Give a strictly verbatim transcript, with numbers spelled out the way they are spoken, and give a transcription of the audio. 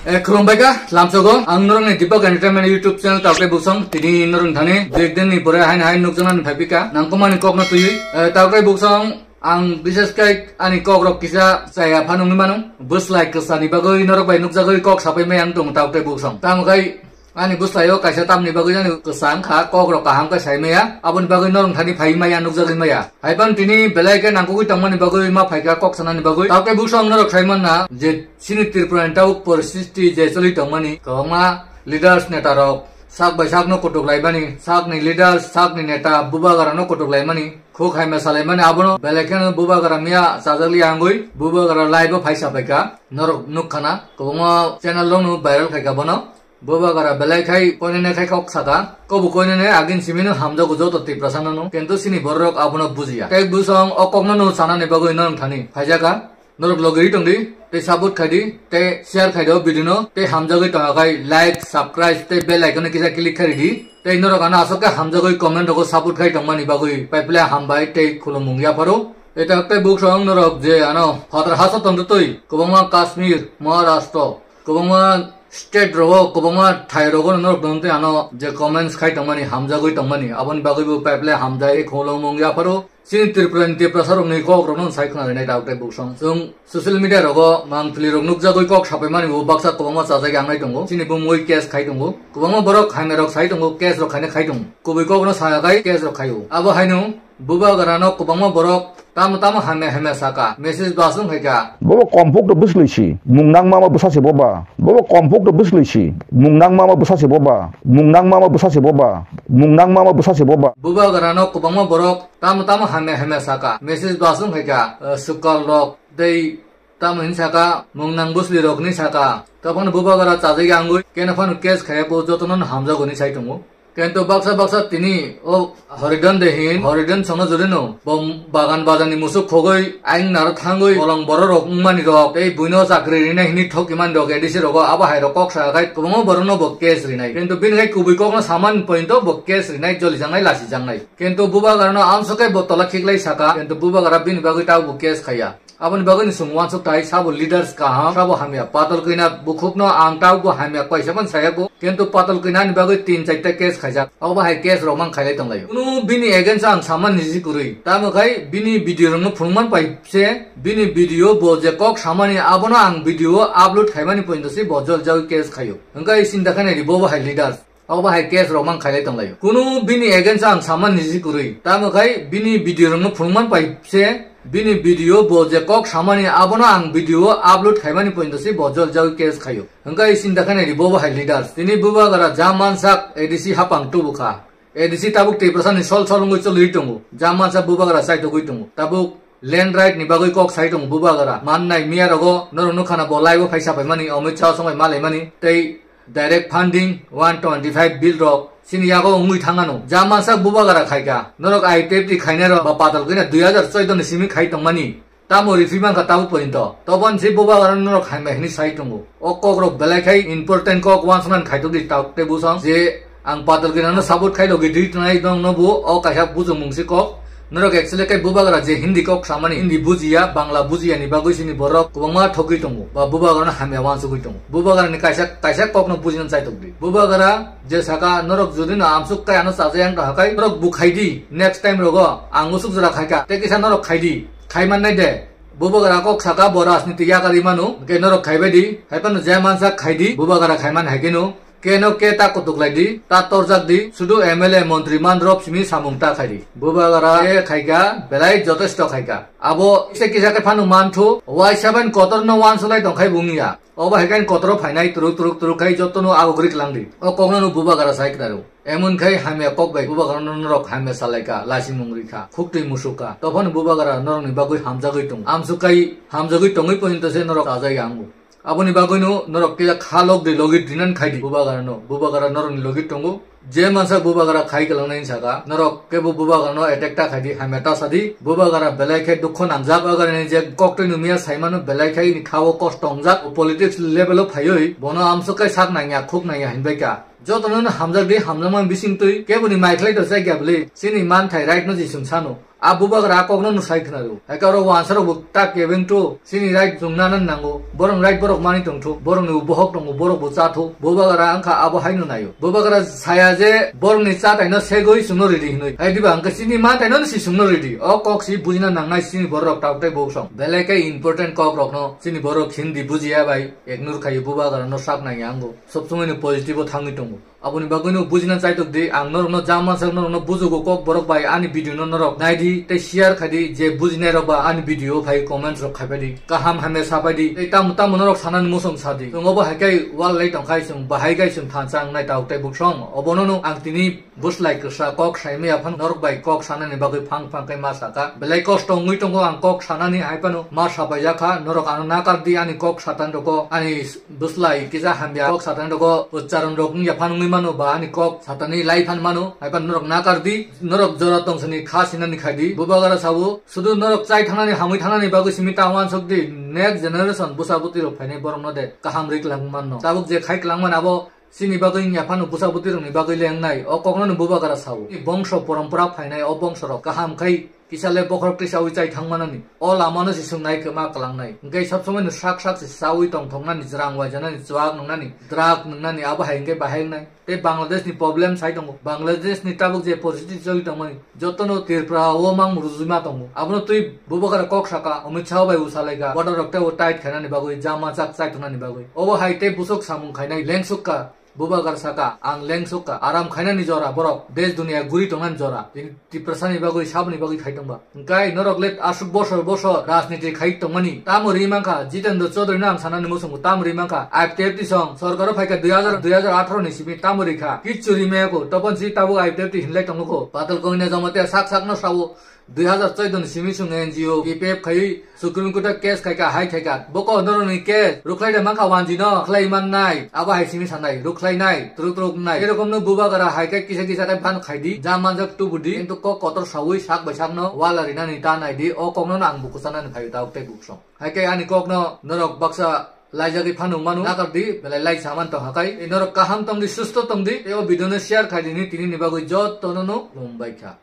Eh, khulumbai kha, lamsogo. Ang norokni Deepak Entertainment YouTube channel Taoklai Buksong. Tini norok thani, dui ek din ni pore hain hain nukjaknani phaipika. Nangkukmani kokno twiwi. Eh, Taoklai Buksong, ang bishesh kai ani kokrok kisa chaya phanungwi mano. Bwslai kwsani bagwi norok bai nukjagwi kok sapai maya ang tongo Taoklai Buksong. Tamo khai ani bwslaio kaisa tamni bagwi ani kwsa wngkha, kokrok kaham khe sai maya. Aboni bagwi norok thani phai maya, nukjagwi maya. Haiphano tini belai khe nangkukwi tongmani bagwi ma phaikha kok sanani bagwi. Taoklai Buksong norok sai manna je chini Tripura ni tabuk poristiti je choli tongmani, kwbangma leaders, neta rok sak bai sakno kutuk laimani, sakni leaders, sakni neta, bubagra no kutuk laimani, khuk haima salaimani, abono belai kheno bubagra miya chajakli angwi bubagra live o phai sapaikha, norok nukkhana, kwbangma channel rokno viral khaikha bono. Bubagra belai khai koinene khai kok saka, kobo koinene agin simino hamjago joto Tiprasa no, kintu chini borok abono bujiya. Tei Buksong o kokno no sanani bagwi norok thani phaijaka. Norok logi ri tongdi, tei support khaidi, tei share khaidi o video no, tei hamjagwi tongkha khai like, subscribe, tei bell icon no kisa click khaidi. Tei norok ano aswk khe hamjagwi comment rogo support khai tongmani bagwi paiple hambai tei khulumung yapharo. Tei Taoklai Buksong norok je ano phatar haso tongtwi kwbangma Kashmir, Maharashtra, kwbangma state rogo, kwbangma thai rogo norok tongtwi ano je comments khai tongmani, hamjagwi tongmani, aboni bagwi bo paiple hamjai khulumung yapharo. Chini Tripura ni Tiprasa rokni kok rokno sai khna rinai Taoklai Buksong. Chwng social media rogo mangpili rok nukjagwi kok sapai mani bo baksa kwbangma chajak yangnai tongo. Chini bumui case khai tongo. Kwbangma borok hamya rok sai tongo, case rok khaina khai tongo. Kubui kokno saya khai case rok khaio. Abo haino bubagra no kwbangma borok tamo tamo hamya hamya saka. Message basung khaika. Bobo kompok to bwsli si. Mung nang mama bwsa se boba. Bobo kompok to bwsli si. Mung nang mama bwsa se boba. Mung nang mama bwsa se boba. Mung nang mama bwsa se boba. Bubagra no kwbangma borok tamo tamo hamya hamya saka, message basung khaika, eh, sukal rok tei tamo hin saka, mung nang bwsli rok ni saka. Toboni bubagra chajak yangwi keno phano case khaya bo jotono no hamjago ni sai tongo. Kento baksa baksa tini o Horidon de hin, Horidon songno jodi no bo bagan bajan ni musuk khogoi aing naro thangoi bolong borok rok wngmani rok tei buino chakri rinai hini thoki mani rok A D C rogo abo hai rok kok sa khai kwbangma borok no bo case rinai. Kento bini khai kubui kok no saman pointo bo case rinai, joli jangnai, lasi jangnai. Kintu bubagra no amswk khe bo tola khiklai saka, kintu bubagra bini bagwi tabuk case khaiya. Aboni bagwi ni chwng uansuk tai, sabo leaders kaham, sabo hamya. Patal Kwina bukhuk no ang tabuk bo hamya kaisa phano saya ko, kintu Patal Kwina ni bagwi tin charta case khaijak. Obo hai case rok mang khailai tonglaio. Kunu bini against o ang saman niji kwrwi. Tamo khai bini video rok no phunukman pai se, bini video bo je kok samani abono ang video upload khaimani pointo se bo jol jagwi case khaio. Hwnkhe sinta khe nai di bo bo hai leaders. Obo hai case rok mang khailai tonglaio. Kunu bini against o ang saman niji kwrwi. Tamo khai bini video rok no phunukman pai se, bini video bo je kok samani abono ang video upload khaimani pointo se bo jol jagwi case khaio. Hwnkhe sinta khe nai di bo bo hai leaders. Tini bubagra ja mansak A D C hapang tubukha. A D C tabuk Tiprasa ni sol sol wngwi choli tongo. Ja mansak bubagra chaitogwi tongo. Tabuk land right ni bagwi kok sai tongo bubagra. Mannai miya rogo norok nukha na bo live o phai sapai mani, Amit Shah songbai malai mani. Tei direct funding one twenty five bill rok chini yago wngwi thangano. Ja mansak bubagra khaika. Norok I P F T khainai rok ba Patal Kwina dui hajar choudo ni simi khai tongmani. Tamo riphi mankha tamo pointo. Tobon se bubagra norok hamya hini sai tongo. O kok rok belai khai important kok uansuknani khaitok di Taoklai Buksong je ang Patal Kwina no support khai logi di twnai dong no bo o kaisa bujung mung se kok. Norok actually khai bubagra je Hindi kok samani Hindi bujiya, Bangla bujiya ni bagwi sini borok kwbangma thogwi tongo ba bubagra no hamya uansugwi tongo. Bubagra ni kaisa, kaisa kok no bujina chaitok di. Bubagra je saka norok jodi no amsuk kai ano chajak yang tong hakai norok bu khai di next time rogo ang usuk jora khaika tei kisa norok khai di. Khai mannai de. Bubagra kok saka bo rajniti yakarwi mano, hwnkhe norok khaibai di. Haiphano je mansa khai di, bubagra khaiman hai kheno. Keno ke ta kutuk lai di, ta torjak di, sudu M L A montri mandrop simi samung ta khai di. Bubagra khe khaika, belai jotesto khaika. Abo kisa kisa khe phano manthu, Y seven kotor no uansuk lai tong khai bung ya. Obo hai khe kotor phainai turuk turuk turuk khai jotono agugri klang di. O kokno no bubagra sai khnaro. Emon khai hamya kok bai bubagra no norok hamya salaika, lasimung rikha, khuktwi musukha. Tophano bubagra norokni bagwi hamjagwi tong. Amsuk kai hamjagwi tongwi pointo se norok chajak yango. Aboni bagwino norok kisa kha logdi logi dinan khaidi bubagra no. Bubagra norokni logi tongo. Je mansa bubagra khai kwlangnai saka, norok kebo bubagra no attack ta khaidi, hamya ta sadi. Bubagra belai khe dukho nangjak. Bubagra ni je koktwi numiya saimano belai khe ni khao kosto wngjak. Politics level o phaiwi bono amsuk kai sak nangya, khuk nangya hinbai ka. Jotono no hamjak di, hamjakmani bising twi keboni mai khlai to chai kya bwle. Chini manthai right no je chwng sano. A bubagra a kokno no sai khna rw. Hai khe oro wansa rok bo ta kebeng to. Chini right chwng nana nango. Borok right borok mani tong thuk. Borok ni bo bohok tongo, borok bo cha thuk. Bubagra wngkha abo hai no naio. Bubagra saya je borok ni cha tai no segwi chwng no ridi hinwi. Hai diba wngkha chini manthai no si chwng no ridi. O kok si bujina nangnai chini borok rok tabuk tei bok song. Belai khe important kok rok no chini borok Hindi bujiya bai ignore khai bubagra no sak nai ango. Sob somoi no positive o thangwi tongo. Aboni bagwi no bujina chaitok di, ang norokno jama sak norokno bujugo kok borok bai ani video no norok nai di tei share khai di, je bujinai rok ba ani video o phai comments rok khai pai di, kaham hamya sa pai di, tei tamo tamo norok sanani muchung sa di. Chwng obo hai khe wal lai tong khai chwng bahai khai chwng thansa wngnai tabuk tei bok song. Obono no ang tini bwslai kwsa kok sai maya phano norok bai kok sanani bagwi phang phang khai ma sa kha. Belai kosto wngwi tongo ang kok sanani hai phano ma sa pai ya kha. Norok ano nakar di ani kok satan rok o ani bwslai kisa hamya kok satan rok o uchcharon rok wngya phan wngwi mano ba ani kok satani lai phan mano, hai phan norok nakar di, norok jora tong sani kha sinani khai di. Bubagra sabo, sudu norok chai thangnani hamwi thangnani bagwi simi ta wansok di, next generation bwsa bwtwi rok phainai borok no de kaham ri klang manno. Tabuk je khai klang man abo chini bagwi wngya phano bwsa bwtwi rokni bagwi le wngnai, o kokno no bubagra sabo. Bongso porompora phainai o bongso rok kaham khai kisa le bokhorok twi chawi chai thang manani. O lama no se chwng nai kwma kwlangnai. Hwnkhe sob somoi no sak sak se chawi tong thoknani, jwrang waijanani, chuak nungnani, drug nungnani, abo hai hwnkhe bahai wngnai. Tei Bangladesh ni problem sai tongo. Bangladesh ni tabuk je poristiti choli tongmani, joto no Tripura o mang rujui ma tongo. Abono twi bubagra kok saka, Amit Shah bai usalai kha, border rok tei o tight khainani bagwi, jama chak chai tongnani bagwi. Obo hai tei busuk samung khainai lengsuk kha. Bubagra saka, ang lengsuk kha. Aram khainani jora borok, desh duniya guri tongnani jora. Tini Tiprasani bagwi, saboni bagwi khai tongba. Hwnkhe norok le aswk bosor bosor rajniti khai tongmani. Tamo ri mankha, Jitendra Chaudhary no ang sanani muchungo tamo ri mankha. I P F T song, sorkaro phaikha dui hajar, dui hajar atharo ni simi tamo ri kha. Kichu ri maya ko, topon si tabuk I P F T hinlai tongo ko. Patal Kongina Jamatia sak sak no sao. Dui hajar choudo ni simi chwng N G O P P F khai Supreme Court o case khai kha, hai khai kha. Boko norok ni case rukhlai de mankha wanji no khlai man nai. Abo hai simi sanai, rukhlai nai, truk truk nai. Erokom no bubagra hai khe kisa kisa khe ban khai di, ja manjak tubu di. Kintu kok kotor sawi sak bai sak no wala rinani ta nai di. O kok no ang bukusa nani khai ta tei buksong. Hai khe ani kok no norok baksa laijagwi phano manu nakar di, belai lai saman tong hakai. Norok kaham tong di, susto tong di. Tei o video no share khai di ni tini ni bagwi joto no no Mumbai kha.